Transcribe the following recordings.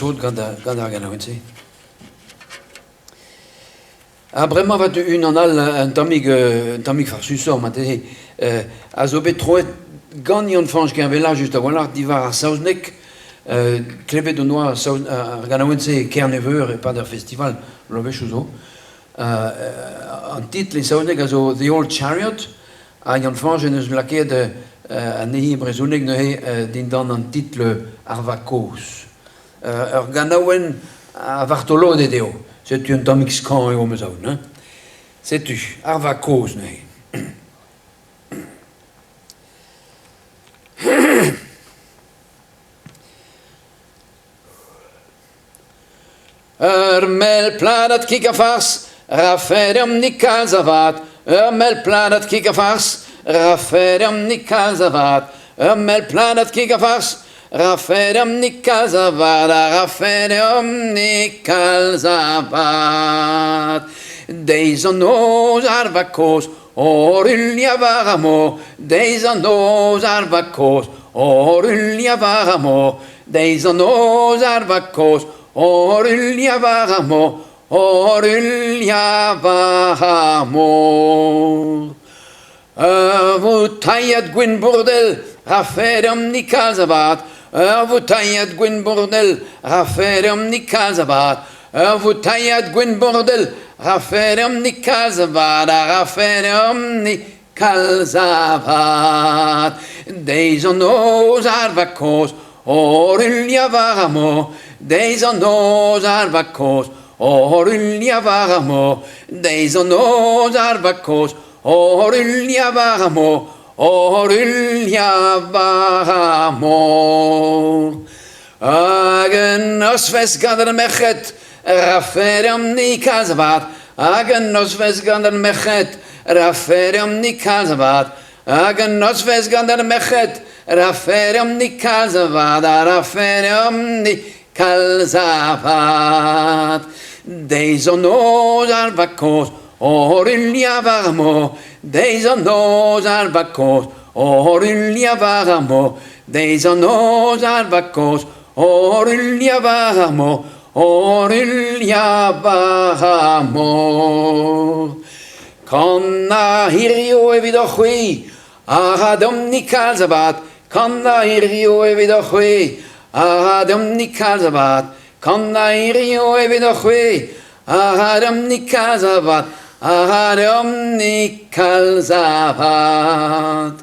Sot gant gant ar ganaouenn-se. Ha bremañ 'vat unan all un tammig un tammig farsusoc'h marteze a zo bet troet gant Yann-Fañch Kervella just a-walc'h diwar ar saozneg. Klevet hon doa ar ganaouenn-se e Kerne-Veur e-pad ur festival bloavezhioù zo. An titl e saozneg a zo The Old Chariot ha Yann-Fañch en deus lakaet anezhi e brezhoneg neuze dindan an titl Ar vag kozh. Ur ganaouenn a vartoloded eo. Setu un tammig skañv eo 'm eus aon. Hein? Setu, ar vag kozh neuze. Ur mell pladad kig ha fars, 'rafe deomp-ni kalz a vad. Ur mell pladad kig ha fars, 'rafe deomp-ni kalz a vad. Ur mell pladad kig ha fars, 'rafe deomp-ni kalz a vad. A rafe deomp-ni kalz a vad. Deiz an noz ar vag kozh, o ruilhañ war ar mor. Deiz an noz ar vag kozh, o ruilhañ war ar mor. Deiz an noz ar vag kozh, o ruilhañ war ar mor, o ruilhañ war ar mor. Ur voutailhad gwin Bourdel 'rafe deomp-ni kalz a vad. Ur voutailhad gwin Bourdel 'rafe deomp-ni kalz a vad. Ur voutailhad gwin Bourdel 'rafe deomp-ni kalz a vad. A rafe deomp-ni kalz a vad. Deiz an noz ar vag kozh o ruilhañ war ar mor. Deiz an noz ar vag kozh o ruilhañ war ar mor. Deiz an noz ar vag kozh o ruilhañ war ar mor. O ruilhañ war ar mor. Hag un nozvezh gant ar merc'hed 'rafe deomp-ni kalz a vad. Hag un nozvezh gant ar merc'hed 'rafe deomp-ni kalz a vad. Hag un nozvezh gant ar merc'hed 'rafe deomp-ni kalz a vad. A rafe deomp-ni kalz a vad. Deiz an noz ar vakañs o ruilhañ war ar mor. Deiz an noz ar vakañs o ruilhañ war ar mor. Deiz an noz ar vakañs o ruilhañ war ar mor, o ruilhañ war ar mor. Kanañ hirio evidoc'h-c'hwi a ra deomp-ni kalz a vad. Kanañ hirio evidoc'h-c'hwi a ra deomp-ni kalz a vad. Kanañ hirio evidoc'h-c'hwi a ra deomp-ni kalz a vad. A ra deomp-ni kalz a vad.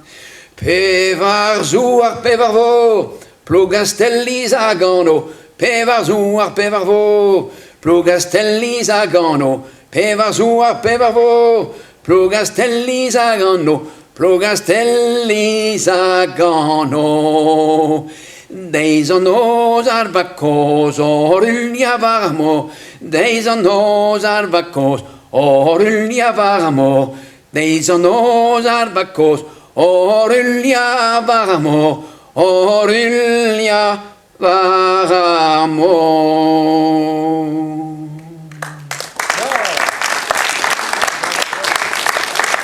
Pevar zouar, pevar vor, Plougastelliz a gano, pevar zouar, pevar vor. Plougastelliz a gano, pevar zouar, pevar vor. Plougastelliz a gano, Plougastelliz a gano. Deiz an noz ar vag kozh o ruilhañ war ar mor. Deiz an noz ar vag kozh o ruilhañ war ar mor. Deiz an noz ar vag kozh o ruilhañ war ar mor. O ruilhañ war ar mor.